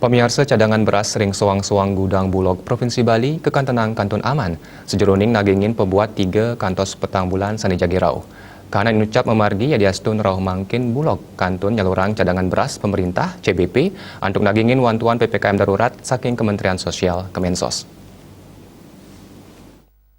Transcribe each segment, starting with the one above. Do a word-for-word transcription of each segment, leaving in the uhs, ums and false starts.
Pamiarsa, cadangan beras ring soang-soang gudang Bulog Provinsi Bali kakantenang kantun aman, sajeroning nagingin pabuat tiga kantos petang bulan sane jagi rauh. Kahanan inucap mamargi yadiastun rauh mangkin Bulog kantun nyalurang cadangan beras pemerintah, C B P, antuk nagingin wantuan P P K M darurat saking Kementerian Sosial, Kemensos.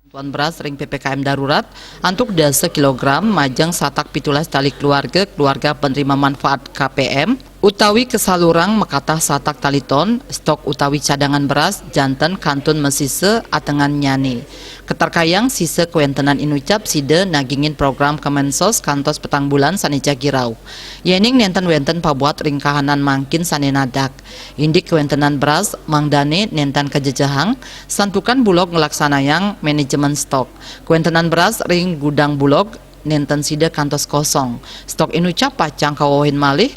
Bantuan beras ring P P K M darurat antuk dasa kilogram majeng satak pitulas tali keluarga, keluarga penerima manfaat K P M, utawi kasalurang makatah satak tali ton, stok utawi cadangan beras janten kantun masisa atengannyane. Katarkayang sisa kawentenan inucap sida nagingin program Kemensos kantos petang bulan sane jagi rauh. Yening nenten wenten pabuat ring kahanan mangkin sane nadak, indik kawentenan beras mangdane nenten kajejehang, santukan Bulog nglaksanayang manajemen stok. Kawentenan beras ring gudang Bulog nenten sida kantos kosong. Stok inucap pacang kawewehin malih,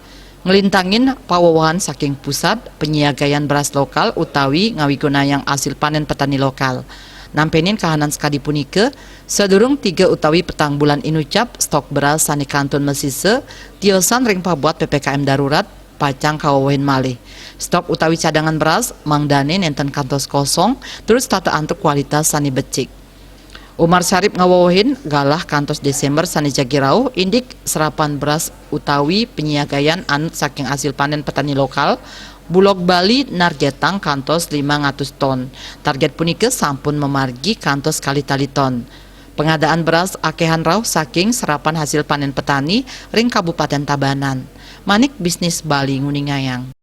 nglintangin pawewehan saking pusat, panyiagayan beras lokal utawi ngawigunayang asil panen petani lokal. Nampenin kahanan sakadi punika, sadurung tiga utawi petang bulan inucap, stok beras sane kantun masisa, tiosan ring pabuat P P K M darurat, pacang kawewehin malih. Stok utawi cadangan beras mangdane nenten kantos kosong, tur setata antuk kualitas sane becik. Umar Syarif ngawewehin, galah kantos Desember sane jagi rauh, indik serapan beras utawi panyiagayan anut saking asil panen petani lokal, Bulog Bali nargetang kantos limang atus ton. Target punika sampun mamargi kantos kalih tali ton. Pengadaan beras akehan rauh saking serapan hasil panen petani ring Kabupaten Tabanan. Manik Bisnis Bali nguningayang.